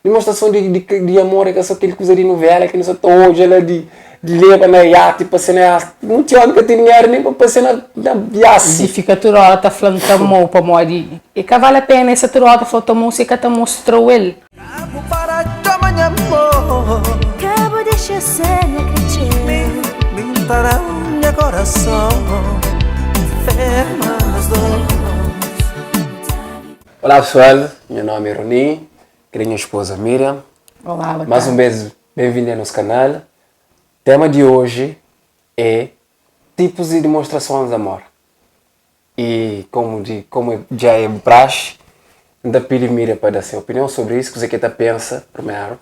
Demonstrason di di di amor é ka so kel kuza di novela ki nu sa ta odja la di di leba na iati pasia na iati. Monti omi ka ten dinheru nen pa pasia na na iasi. Di fika tudu ora ta fla-m ta amou pamodi e ka vale a pena e sta tudu ora ta fla-u ta amou si e ka ta mostra-u el. Ka bu para toma nha amor. Ka bu dexa ser nha kretxeu. Mi, mi N ta da-u nha korason. Ferma nos dos. Olá pessoal, nha nome é Rony, kel é nha esposa Miriam. Olá, boa Mais um tarde. bes ben-vindo a nos canal. Tema di hoje é tipos di demonstrasons di amor. E komu di komu dja é praxe, N ta pidi Miriam pa da se opinion sobri isso, kuze ki el ta pensa primeru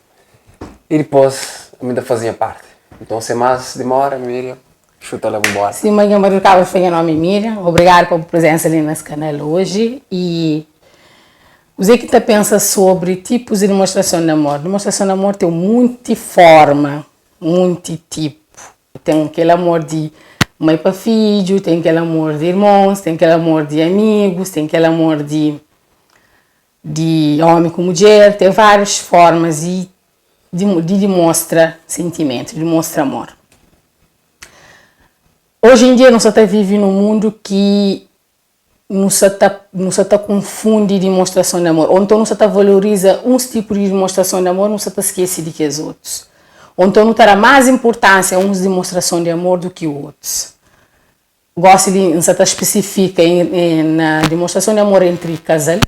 e dipos ami ta faze nha parti. Nton sen más dimora Miriam, xuta la bu bola. Sima nha maridu kaba di fla nha nomi é Miriam, obrigadu pa bu prezensa li nes kanal oji e kuze ki N ta pensa sobri tipus di demonstrason di amor. Demonstrason di amor ten munti forma, munti tipu. Ten kel amor di mai pa fidju, ten kel amor di irmons, ten kel amor di amigus, ten kel amor di di omi ku mudjer, ten várius formas di di dimostra sentimentu, di dimostra amor. Oji en dia nu sta ta vive nun mundu ki nu sa ta nu sa ta konfundi dimostrason di amor ô nton nu sa ta valoriza uns tipu di dimostrason di amor nu sa ta skese di kes otus ô nton nu ta da más inpurtánsia a uns dimostrason di amor du ki otus. Gósi li N sa ta spisifika na dimostrason di amor entri kazal.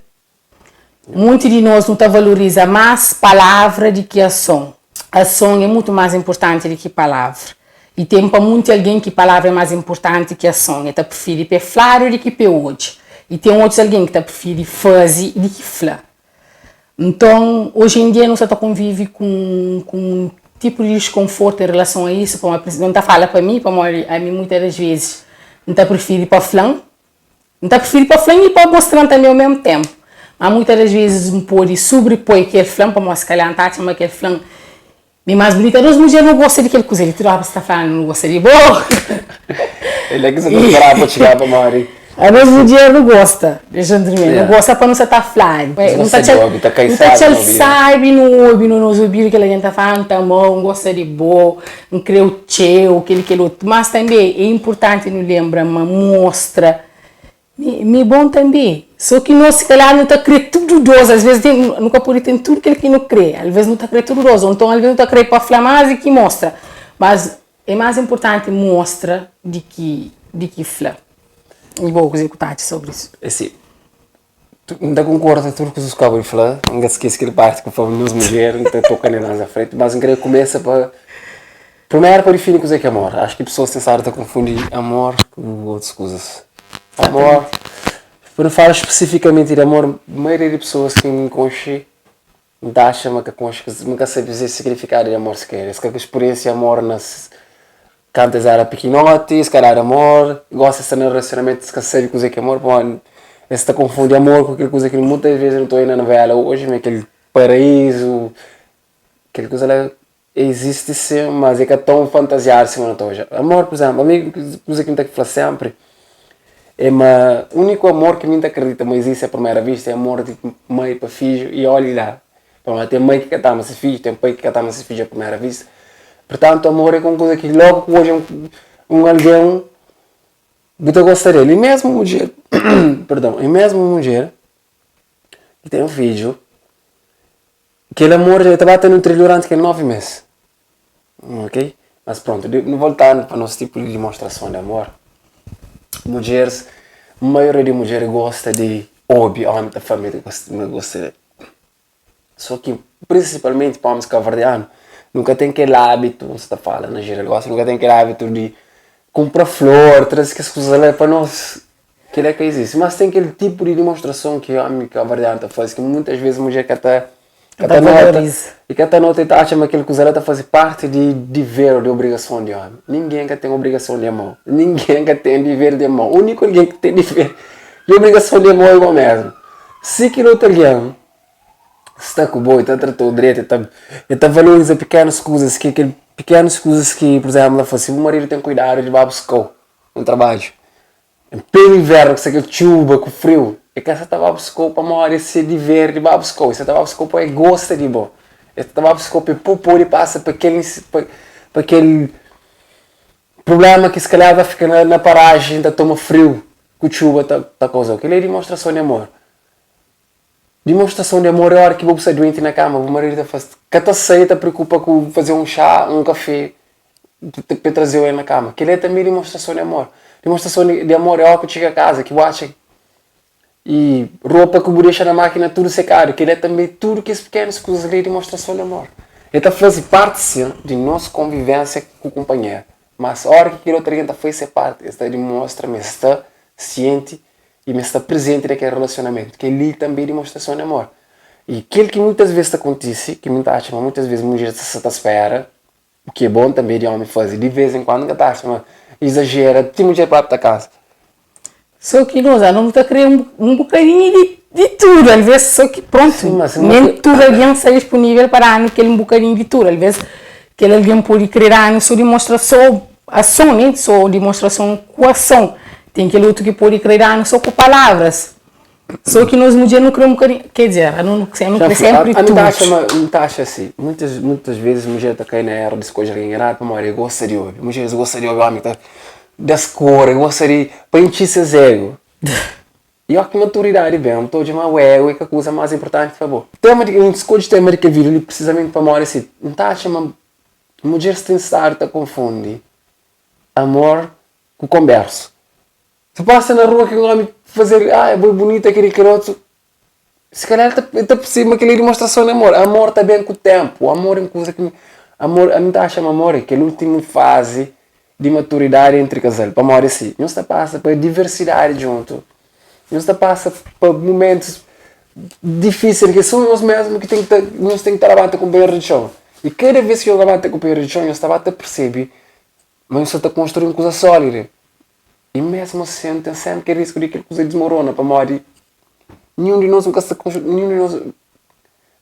Munti di nos nu ta valoriza más palavra di ki ason. Ason é mutu más inpurtanti di ki palavra. I ten pa munti algen ki palavra é más inpurtanti ki ason. E ta prifiri pa e fladu di ki pa e odja. I ten otus algen ki ta prifiri faze di ki fla. Nton, oji en dia nu sta ta konvive ku un tipu di diskonfortu en relason a isu, pamodi N ta fala pa mi, pamodi ami muitas das vezis N ta prifiri pa fla-m N ta prifiri pa fla-m i pa mostra-m tanbê ô mesmu ténpu. Má muitas das vezis N pode sobrepoi kel fla-m pamodi si kalhar N ta atxa ma kel fla-m mi más bunita. Nos mudjer nu gosta di kel kuza li, tudu óra pa sta fla-nu nu gosta di bo. El é ki sa ta speraba pa txiga pamodi. Anos mudjer nu gosta, dexa N tirmina, nu gosta pa nu sa ta fladu. Nu gosta di obi, ta kai Nu ta sabi txal na obidu. sabi nu obi na nos obidu kel algen ta fla, N ta amau, N gosta di bo, N kreu txeu, kel kel otu. Mas tanbe é inpurtanti nu lenbra ma mostra mi mi é bon tanbe. So ki nos si kalhar nu ta kre tudu dos, asves ten nu ka pode ten tudu kel ki nu kre, alves nu ta kre tudu dos, o nton alves nu ta kre pa fla mas di ki mostra. Mas é mas inpurtanti mostra di ki di ki fla. I bo, kuzê ku ta atxa sobri isu? É si, N ta konkorda tudu kuzas ku kaba di fla, N ka skese kel parti ku fla nos mudjer, N ta toka nel mas na frenti, mas N kre kumesa pa primeru pa difini kuzê ki é amor. Acho ki pesoas ten stadu ta konfundi amor ku otus kuzas. Amor, pa nu fala spesifikamenti di amor, maioria di pesoas ki N konxe, N ta atxa ma ka konxe, ma ka sabe dizer signifikadu di amor siker. Es ka speriensia amor na Kantu es éra pikinoti, es ka dadu amor, gósi es sta na relasionamentu, es ka sabe kuzê ki é amor, pamodi es ta konfundi amor ku kel kuza ki muitas ves nu ta odja na novéla oji, ma é kel paraízu, kel kuza la izisti sin, mas é ka tãu fantaziadu sima nu ta odja. Amor, pur izénplu, ami kuza ki N ta fla sénpri é ma úniku amor ki mi N ta kridita ma izisti a primera vista é amor di mai pa fidju i olha la. Pamodi ten mai ki ka ta ama se fidju, ten pai ki ka ta ama se fidju a primera vista. Purtantu, amor é un kuza ki logu ku odja un algen bu ta gosta del. I mesmu mudjer, perdon, i mesmu mudjer ki ten fidju, kel amor el ta ba ta nutri-l duranti kel 9 mes. Ok? Mas prontu, nu voltando pa nos tipu di dimostrason di amor, mudjeris, maioria di mudjer gosta di obi omi ta fla ma el gosta del. So ki prinsipalmenti pa omis kabuverdianu nu ka ten kel abitu, nu sta fala na jeral gosi, nu ka ten kel abitu di kunpra flor, traze kes kuza la pa nos, kila ka izisti. Mas ten kel tipu di dimostrason ki omi kabuverdianu ta faze ki muitas ves mudjer ka ta ka ta nota i ka ta nota i ta atxa ma kel kuza la ta faze parti di diver o di obrigason di omi. Ningen ka ten obrigason di ama-u, ningen ka ten diver di ama-u, uniku algen ki ten diver di obrigason di ama-u é bo mesmu. Si kel otu algen sta ku bo, el ta trata-u dretu, el ta valoriza pikénus kuzas ki kel pikénus kuzas ki pur izénplu ta fla si bu maridu ten kuidadu di ba buska-u na trabadju en plenu invérnu ku sta kel txuba ku friu, el ka sa ta ba buska-u pamodi é se diver di ba buska-u, el sa ta ba buska-u pamodi el gosta di bo. El ta ba buska-u pa el pode pasa pa kel pa kel prubléma ki si kalhar ba fika na parajen ta toma friu ku txuba ta kauza-u. Kel-li é dimonstrason di amor. Dimonstrason di amor é óra ki bo bu sta duenti na kama, bu maridu ta fla, ka ta sai ta preokupa ku faze un xá, un kafé pa el traze-u el na kama. Kel-li é tanbe dimonstrason di amor. Dimonstrason di amor é óra ki bu txiga kaza ki bu atxa i ropa ki bu dexa na mákina tudu sekadu. Kel-li é tanbe tudu kes pikénus kuzas li é dimonstrason di amor. El ta faze párti sin di nos konvivénsia ku kunpanheru, mas óra ki kel otu algen ta faze se párti, el sta dimonstra ma el sta sienti i ma el sta prezenti na kel relasionamentu. Kel-li tanbe é dimonstrason di amor. I kel ki muitas ves ta kontise, ki mi ta atxa ma muitas ves mudjer ta sta ta spera, u ki é bon tanbe di ómi faze di ves en kuandu, N ka ta atxa ma izajera ti mudjer própi ta kansa. Sô ki nos nu ta krê un bokadinhu di tudu, alvês sô ki prontu, nen tudu algen sta disponível pa da-nu kel un bokadinhu di tudu, alvês kel algen pode krê da-nu sô dimonstrason, ason, né, sô dimonstrason ku ason, ten kel otu ki pode krê da-nu sô ku palavras, sô ki nos mudjer nu krê un bokadinhu, ker dizer, nu krê sénpri tudu. N ta atxa si, muitas vezes mudjer ta kai na eru di skodje algen eradu pamodi el gosta di obi, mudjeris gosta di obi omi ta Das kor, e gosta di pa intxi ses ego. I oki maturidadi ben, ta odja ma o ego é ka kuza más inportanti pa bo. Tema di, N skodje tema di kel vídiu li prisizamenti pamodi si, N ta atxa ma mudjeris ten stadu ta konfundi amor ku konbersu. Si pasa na rua ki un omi faze-l, ah, bo é bunita, kel-li, kel otu, Si kalhar el ta percebe ma kel-li é demonstrason di amor. Amor ta ben ku ténpu. Amor é un kuza ki amor ami ta atxa ma amor é kel últimu fazi di maturidadi entri kazal. Pamodi asi, nhos ta pasa pa diversidadi djuntu, nhos ta pasa pa mumentus difísil ki sô nhos mésmu ki ten ki ta nhos ten ki ta labanta kunpanheru di txon. I kada bês ki nhos labanta kunpanheru di txon, nhos ta ba ta percebe ma nhos sta ta konstrui un kuza sólidu. I mésmu asin, ten sénpri kel risku di kel kuza dismorona pamodi Nenhun di nos nu ka sta nenhun di nos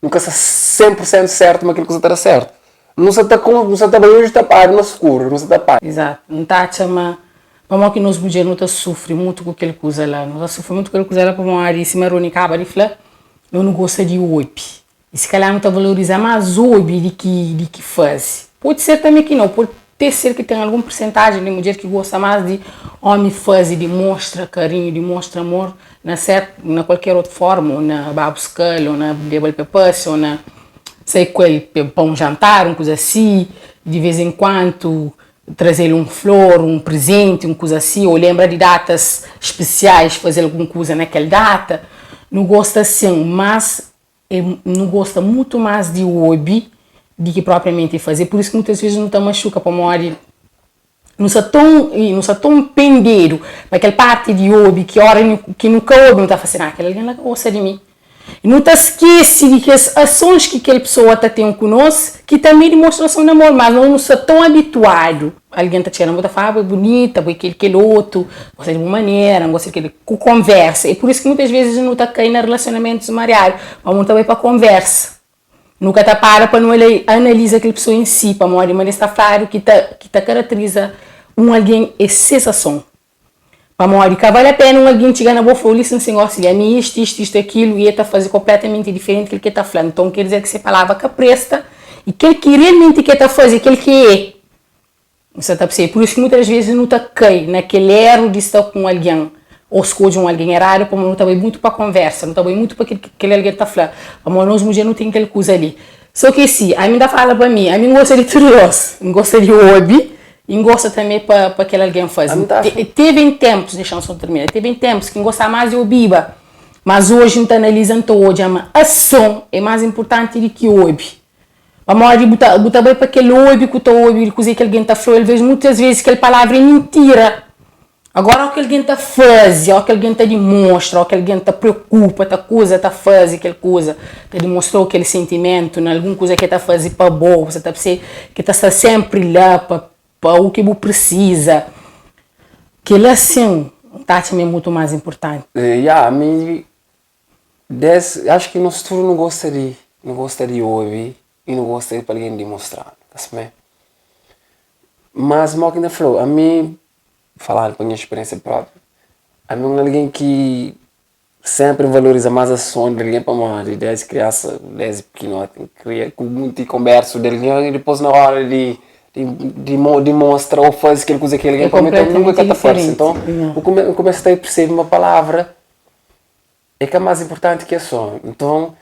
nu ka sta 100 pur sentu sertu ma kel kuza ta da sertu. Nu sa ta nu sa ta bai oji tapadu na sukuru, nu sa ta paga. Izatu. N ta atxa ma pamodi ki nos mudjer nu ta sufri mutu ku kel kuza la. Nu ta sufri mutu ku kel kuza la pamodi sima Rony kaba di fla, no nu gosta di obi. I si kalhar nu ta valoriza más obi di ki di ki faze. Pode ser tanbe ki nau, pode te ser ki ten algun persentajen di mudjer ki gosta más di omi faze, di mostra karinhu, di mostra amor na ser na kualker otu forma, o na ba buska-l, o na leba-l pa pasia, o na sai ku el pa un jantar, un kuza si, di vez en kuantu traze-l un flor, un prezenti, un kuza si, o lenbra di datas spesiais, faze algun kuza na kel data. Nu gosta sin, mas E nu gosta mutu más di obi di ki propriamenti faze. É pur isu ki muitas vezes nu ta maxuka pamodi nu sta ton nu sta ton pendedu pa kel parti di obi ki ora ki nu ka obi nu ta fla si, ah kel algen la ka gosta di mi. Nu ta skese di kes asons ki kel pesoa ta ten ku nos ki tanbe é dimostrason di amor, mas nos nu sta ton abituadu. Algen ta txega na bo ta fla, ah bo é bunita, bo é kel kel otu, gosta di bu manera, gosta di kel ku konversa. É pur isu ki muitas vezes nu ta kai na relasionamentus mariadu, pamodi nu ta bai pa konversa. Nu ka ta para pa nu analiza kel pesoa en si, pamodi ma es ta fladu ki ta ki ta karateriza un algen é ses ason. Pamodi ka bali a pena un algen txiga na bo fla-u li sin sin gosi li, ami istu, istu, istu, akilu, i el ta faze konpletamenti diferenti kel ki el ta fla. Nton ker dizer ki se palavra ka presta i kel ki realmenti ki el ta faze é kel ki é. Nu sta ta persebi. Pur isu ki muitas vezes nu ta kai na kel eru di sta ku un algen ô skodje un algen eradu pamodi nu ta bai mutu pa konversa, nu ta bai mutu pa kel ki kel algen ta fla. Pamodi nos mudjer nu ten kel kuza li. So ki si, ami N ta fala pa mi, ami N gosta di tudu dos. N gosta di obi i N gosta tanbe pa pa kel algen faze. Ami ta axa. Teve em tempus, dexa-m so termina, teve em tempus ki N gostaba más di obiba, mas oji N ta analiza N ta odja ma ason é más inpurtanti di ki obi. Pamodi bu ta bu ta bai pa kel obi ku ta obi di kuzê ki algen ta fla-u, alvês muitas vezes kel palavra é mintira. Agora óki algen ta faze, óki algen ta dimostra, óki algen ta preokupa, ta kuza, ta faze kel kuza, ta dimostra-u kel sentimentu na algun kuza ki el ta faze pa bo, bu sa ta perse ki ta sta sénpri la pa pa u ki bu prisiza. Kel-la sin, N ta atxa ma é mutu más inpurtanti. Ya, ami Des, acho ki nos tudu nu gosta di, nu gosta di obi i nu gosta di pa algen dimostranu, ta sime? Mas mo ki N ta flau, ami, falando pa nha speriensia propi, ami un algen ki Sénpri N valoriza más ason di algen pamodi desdi kriansa, desdi pikinoti N kria ku monti konbersu di algen i dipôs na óra di di mostra ô faze kel kuza ki algen promete-m nunka ka ta parse. Nton, N kumesa ta persebe ma palavra é ka más inportanti ki ason. Nton,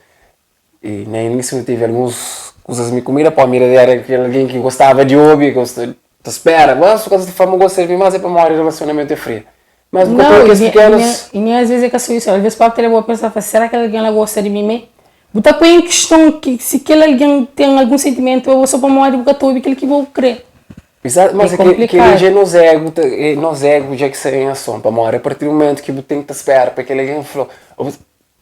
i na inísiu nu tevi alguns kuzas mi kumida pó mira era kel algen ki gostaba di obi, gosta ta spera, mas su ka ta fla ma gosta di mi mas é pamodi relasionamentu é fria. Mas bu ka ta kes pikenus. I nen asves é ka so isu, alves própi ta leba-u a pensa, fla, sera kel algen la gosta di mi mê? Bu ta poi en kiston ki si kel algen ten algun sentimentu pa bo so pamodi bu ka ta obi kel ki bo kre. Exato, mas é que kel dja é nos ego, é nos ego dja ki sta en ason, pamodi a partir di momentu ki bu ten ki ta spera pa kel algen fla-u,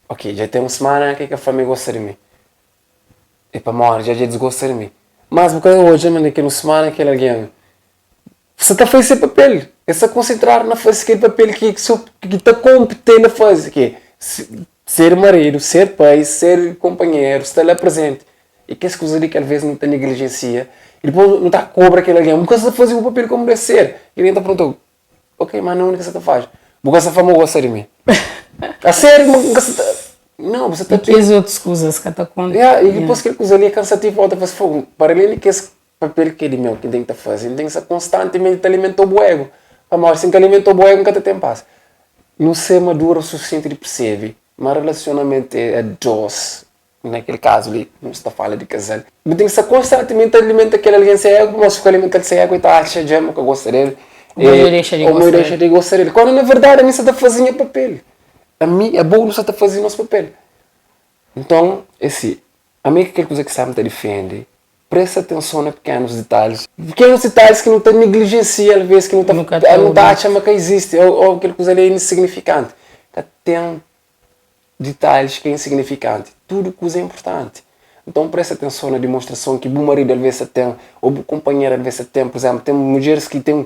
Ok, dja ten un semana ki ka fla ma e gosta di mi. E pamodi dja dja disgosta di mi. Mas bu ka odja ma na kel un semana kel algen sa ta faze se papel. E sta konsentradu na faze kel papel ki ki ta konpte el a faze, ki é ser maridu, ser pai, ser konpanheru, sta la prezenti. E kes kuza li ki alvês nu ta neglijensia i dipôs nu ta kobra kel algen, bu ka sta faze bu papel komu debe ser. Kel algen ta pergunta-u, Ok, ma na undi ki sa ta faxi? Bu ka sa fla ma bu gosta di mi. A sério, ma N ka sa ta. Não, bu sa ta. E kes otus kuzas ka ta konta. Yeah, e dipôs kel kuza li é kansativu, pa ta fase fogu. Para alén di kes papel ki é di meu ki N ten ki ta faze, N ten ki sta konstantimenti ta alimenta bu ego. Pamodi si N ka alimenta bu ego, N ka ta ten pas. Nu ser maduru o sufisienti di persebe ma relasionamentu é dos. Na kel kazu li, nu sta fala di kazal. Bu ten ki sta konstantimenti ta alimenta kel algen se ego, pamodi si bu ka alimenta-l se ego, el ta atxa dja ma bu ka gosta del, Ou el dexa di ou gosta dexa del. di gosta del. Kuandu na verdadi ami sta ta faze nha papel. Ami, abo nu sta ta faze nos papel. Nton, é si, ami kel kuza ki sta-m ta difende, presta atenson na pikenus ditalhis, pikenus ditalhis ki nu ta neglijensia alvês, ki nu ta Nu ka ta nu ta obi. atxa ma ka izisti, ou kel kuza li é insignifikanti. Ka ten Ditalhis ka insignifikanti, tudu kuza é inpurtanti. Nton presta atenson na dimonstrason ki bu maridu alvês ta ten ô bu kunpanheru alvês ta ten. Pur izénplu, ten mudjeris ki ten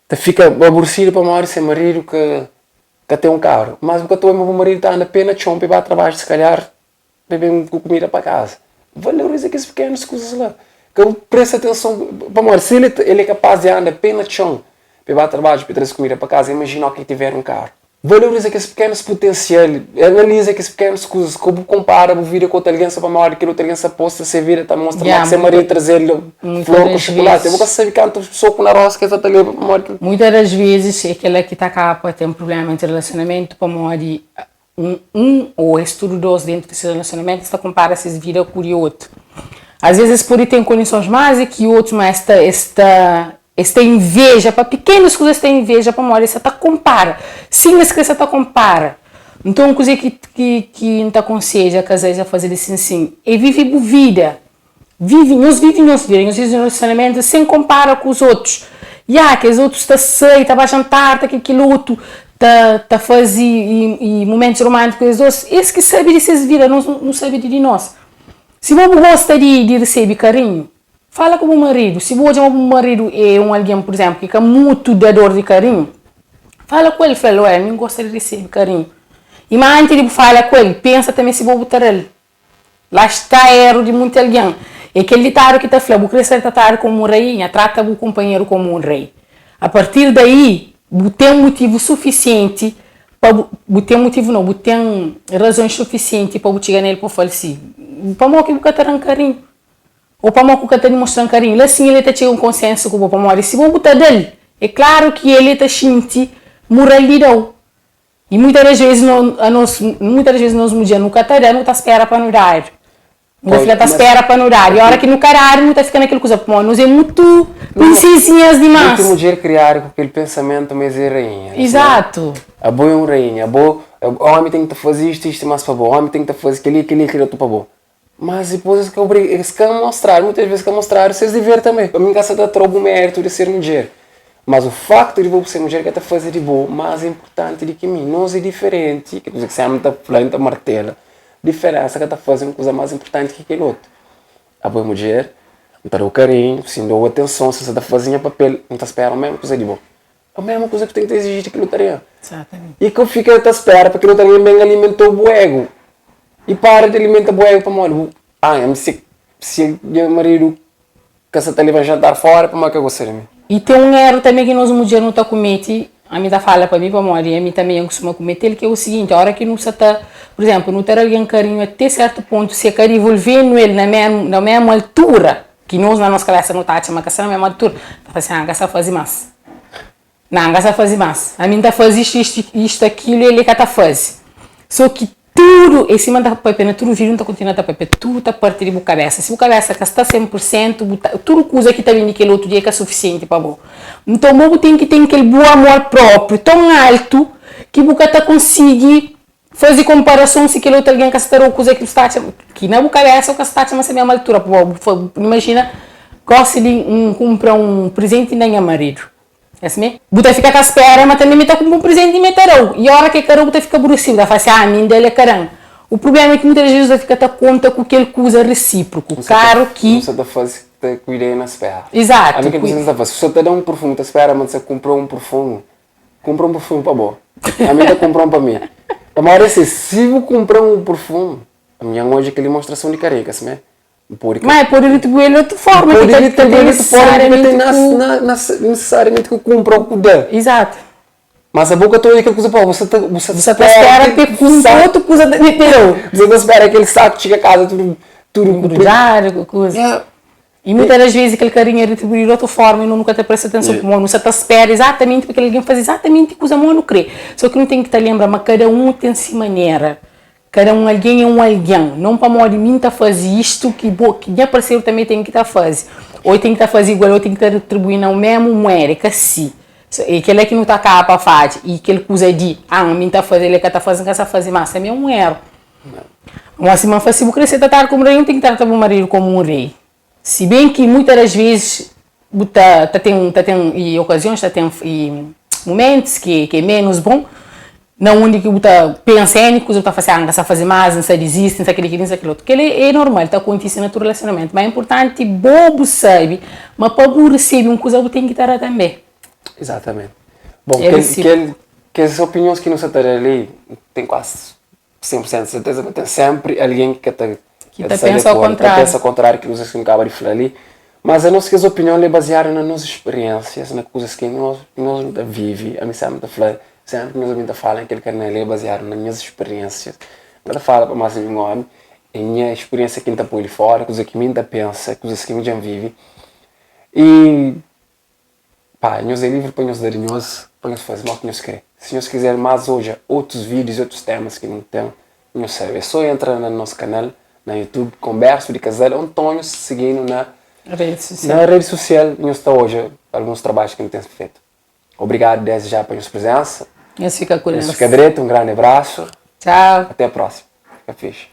ta fika abursidu pamodi se maridu ka ka ten un karu. Mas bu ka ta obi ma bu maridu ta anda pé na txon pa el ba trabadju, si kalhar pa el ben ku kumida pa kaza. Valoriza kes pikenus kuzas la. Ka bu presta atenson pamodi si el é kapás di anda pé na txon pa el ba trabadju pa el traze kumida pa kaza, imajina óki el tiver un karu. Valoriza kes pekenus putensial, analiza kes pekenus kuzas, ka bu konpara bu vida ku otu algen so pamodi kel otu algen sta posta se vida ta mostra ma ki se maridu traze-l flor ku xukulati. Bu ka sabe kantu soku na rostu ki el sta ta leba pamodi. Muitas das vezis é kela ki ta kaba pa ten prublema entri relasionamentu pamodi un ou es tudu dos dentu di se relasionamentu es ta konpara ses vida ku di otu. As vezis es pode ten kondisons más di ki otus ma es ta es ta Es ta inveja pa pikenus kuza es ta inveja pamodi es sa ta konpara sin es kre sa ta konpara nton kuze ki ki ki N ta konsedja kazais a faze li sin sin é vive bu vida vive nhos vive nhos vida nhos vive nhos relasionamentu sen konpara ku os otus ya kes otus ta sai ta ba jantar ta kel kel otu ta ta faze i i mumentus romantiku es dos es ki sabe di ses vida nos nu sabe di di nos si bo bu gosta di di resebe karinhu Fala ku bu maridu. Si bu odja ma bu maridu é un algen, pur izénplu, ki ka mutu dador di karinhu, fala ku el. Fla-l, Oé, mi N gosta di resebe karinhu. I ma antis di bu fala ku el, pensa tanbê si bo bu ta da-l. La sta éru di munti algen. É kel ditadu ki ta fla, Bu krê ser tratadu kómu un rainha? Trata bu kunpanheru kómu un rei. Apartir daí, bu ten mutivu sufisienti pa bu, bu ten mutivu nau, bu ten razons sufisienti pa bu txiga na el pa bu fla-l si, Pamodi ki bu ka ta da-m karinhu? Ô pamodi ku ka ta dimostra-m karinhu? La sin el ta txiga un konsensu ku bo, pamodi si bo bu ta da-l, é klaru ki el ta xinti mural di da-u. I muitas das vezis no, anos, muitas das vezis nos mudjer nu ka ta da, nu ta spera pa nu dadu. Nu ta fika ta spera pa nu dadu. I ora ki nu ka dadu, nu ta fika na kel kuza, pamodi nos é mutu prinsesinhas dimás. Mutu mudjer kriadu ku kel pensamentu ma es é rainha. Izatu. Abo é un rainha, abo, ómi ten ki ta faze istu, istu i más pa bo, ómi ten ki ta faze kel-li, kel-li i kel otu pa bo. Mas dipôs es ka obriga, es ka mostradu, muitas vezes ka mostradu ses dever tanbê. Pa mi N ka sa ta tra-u bu méritu di ser mudjer, mas o faktu di bo ser mudjer ka ta faze di bo más inpurtanti di ki mi. Nos é diferenti, kel kuza ki sénpri N ta fla, N ta martela, diferénsa ka ta faze un kuza más inpurtanti ki kel otu. Abo é mudjer, N ta da-u karinhu, si N da-u atenson, si N sa ta faze nha papel, N ta spera mésmu kuza di bo. A mesma kuza ki bu ten ki ta iziji di kel otu algen. I ka fika ta spera pa kel otu algen ben alimenta-u bu egu. I para di alimenta bu egu pamodi bu, ah, ami si, si nha maridu ka sa ta leba-m jantar fora é pamodi ka gosta di mi. I ten un eru tanbe ki nos mudjer nu ta kumete. Ami ta fala pa mi pamodi ami tanbe N kustuma kumete-l ki é o siginti, ora ki nu sa ta, pur izénplu, nu ta da algen karinhu ate sértu pontu, si e ka divolve-nu el na mésmu na mésmu altura ki nos na nos kabésa nu ta atxa ma ka sta na mésmu altura, nu ta fla si, ah, N ka sta faze más. Nan, N ka sta faze más. Ami N ta faze istu, istu, istu, akilu, el e ka ta faze. So ki tudu, e sima N ta papia na tudu vídiu, N ta kontinua ta papia, tudu ta parti di bu kabésa. Si bu kabésa ka sta sen pur sentu, bu ta, tudu kuza ki ta ben di kel otu dia é ka sufisienti pa bo. Nton, bo bu ten ki ten kel bu amor própriu ton altu ki bu ka ta konsigi faze konparason si kel otu algen ka sta da-u kuza ki bu sta atxa, ki na bu kabésa bu ka sta atxa ma sta mésmu altura. Bu imajina, gósi li N kunpra un prezenti na nha maridu. É simé? Bu ta fika ta spera ma tanbe mi ta kunpra un prizenti mi ta da-u. I ora ki e ka da-u bu ta fika aburesidu, bu ta fla si, Ah, mi inda el e ka da-m. U prubléma é ki muitas das vezes bu ta fika ta konta ku kel kuza resíproku. Karu ki. Bu sa ta faze ta ku ideia na spera. Izatu. Ami kel kuza ki N ta faze, si bu sa ta da un purfumu, bu ta spera ma N sa kunpra un purfumu, kunpra un purfumu pa bo. Ami N ta kunpra un pa mi. Pamodi asin, si bu kunpra un purfumu, ami N odja kel demonstrason di karinhu, ka simé? Pode Má el pode retribuí-l di otu forma ki pode ka ka retribuí-l ten di otu forma ki ka ten nesesariamenti ku. nesesariamenti ku kunpra ô ku da. Izatu. Mas abo ka ta odja kel kuza pa bo, bu sa ta bu sa Bu sa ta spera pa el kunpra otu kuza ta pa el da-u. Bu sa ta spera kel saku txiga kaza tudu tudu ku Embrudjadu ku kuza. Yeah. I muitas das vezes kel karinhu é retribuídu di otu forma i nu ka ta presta atenson pamodi nu sa ta spera izatamenti pa kel algen faze izatamenti kuza mo nu kre. So ki nu ten ki ta lenbra ma kada un ten si manera. Kada un algen é un algen, non pamodi mi N ta faze istu ki bo, ki nha parseru tanbe ten ki ta faze, ô el ten ki ta faze igual, ô el ten ki ta retribui na mésmu mueda, é ka si. É kel-la ki nu ta kaba pa fadja. I kel kuza di, ah, mi N ta faze, el ka ta faze, N ka sa faze más, tanbe é un éru. Má sima N fla, si bu krê ser tratadu kómu rei, un ten ki trata bu maridu kómu un rei. Si ben ki muitas das vezis bu ta ta ten ta ten i okazions ta ten i mumentus ki ki é menus bon na undi ki bu ta pensa N kuza bu ta fla si ah N ka sa faze mas N sa dizisti N sa keli keli N sa kel otu keli é normal ta kontise na tudu relasionamentu ma é inpurtanti bo bu sabe ma pa bu resebe un kuza bu ten ki ta da tanbe. Izatamenti. Bon É kel resíproku. kel kes opinions ki nu sa ta da li ten kuazi 100% di serteza ma ten sempri algen ki ka ta Ki ta pensa ao ta kontráriu. pensa ao kontráriu ki kuzas ki nu kaba di fla li. Mas anos kes opinion li é baziadu na nos speriensias, na kuzas ki nos nos nu ta vivi. Ami sempri ta fla, sempri ki nos algen ta fala na kel kanal li é baziadu na nhas speriensias. N ka ta fala pa más ninhun omi, é nha speriensia ki N ta poi li fora, kuzas ki mi N ta pensa, kuzas ki mi dja N vivi. I Pá, nhos é livri pa nhos da di nhos, pa nhos faze mo ki nhos kre. Si nhos kizer más odja otus vídius i otus temas ki nu ten, nhos sabe, é só entra na nos kanal na YouTube Konbersu di Kazal ô nton nhos sigi-nu na na redi susial nhos ta odja alguns trabadju ki nu ten fetu. Obrigadu desdi já pa nhos prezensa. Nhos fika ku Nhos Deus. fika dretu, un grandi abrasu. Txau. Até próxima. Fika fixi.